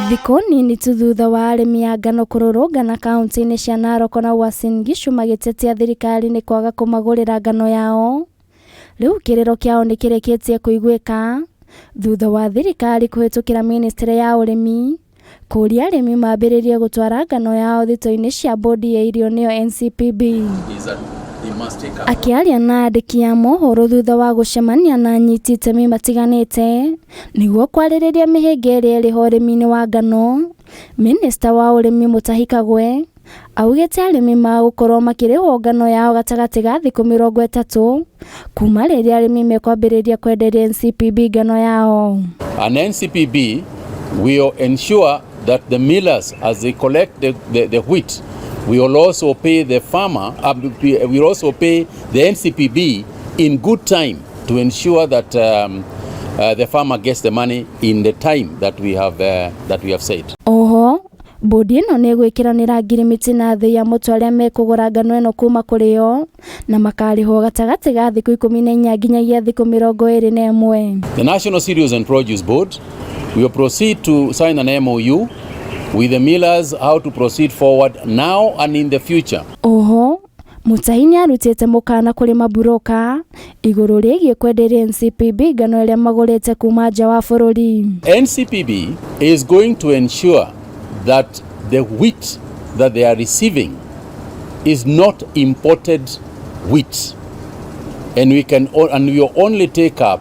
Thikũ nini tu thutha wa arĩmi a ngano kũrũrũngana kaunti-inĩ cia Narok na Uasin Gishu magĩtetia thirikari nĩ kwaga kũmagũrĩra ngano yao, rĩu kĩrĩro kĩao nĩ kĩrĩkĩtie kũiguĩka thutha wa thirikari kũhĩtũkĩra ministry ya ũrĩmi kũria arĩmi mambĩrĩrie gũtwara ngano yao thito-inĩ cia bodi ya irio nĩyo NCPB. Akĩaria na andĩki a mohoro thutha wa gũcemania na anyiti itemi matiganĩte nĩguo kwarĩrĩria mĩhĩnga ĩrĩa ĩrĩ ho ũrĩmi-inĩ wa ngano, minista wa ũrĩmi Mutahi Kagwe augĩte arĩmi magũkorwo makĩrĩhwo ngano yao gatagatĩ ga thikũ 30 kuma rĩrĩa arĩmi mekwambĩrĩria kwenderia NCPB ngano yao. And NCPB will ensure that the millers, as they collect the wheat, we will also pay the farmer, we will also pay the NCPB in good time to ensure that the farmer gets the money in the time that we have said. Oho bodi ĩno nĩ ĩgwĩkĩranĩra ngirimiti na thĩi ya mũtu arĩa mekũgũra ngano ĩno kuma kũrĩ o na makarĩhwo gatagatĩ ga thikũ 14 nginyagia thikũ 21. The National Cereals and Produce Board will proceed to sign an MOU with the millers how to proceed forward now and in the future. Oho Mutahi nĩ arutĩte mũkana kũrĩ maburoka igũrũ rĩgiĩ kwenderia NCPB ngano ĩrĩa magũrĩte kuma nja wa bũrũri. NCPB is going to ensure that the wheat that they are receiving is not imported wheat, and we will only take up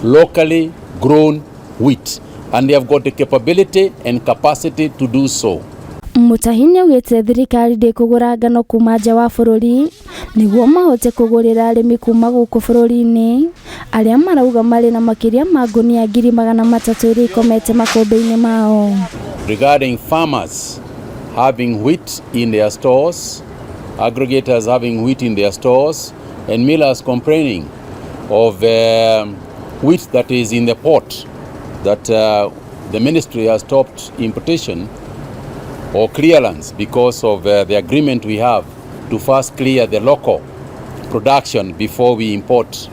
locally grown wheat, and they have got the capability and capacity to do so. Mutahi nĩ augĩte thirikari ndĩkũgũra ngano kuma nja wa bũrũri nĩguo mahote kũgũrĩra arĩmi kuma gũkũ bũrũri-inĩ arĩa marauga marĩ na makĩria ma ngunia 300,000 iria ikomete makũmbĩ-inĩ mao. Regarding farmers having wheat in their stores, aggregators having wheat in their stores, and millers complaining of wheat that is in the port, that the ministry has stopped importation or clearance because of the agreement we have to first clear the local production before we import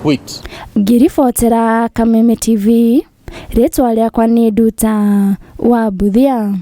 wheat. Ngĩribotera Kameme TV, rĩtwa rĩakwa nĩ Nduta wa Mbuthia.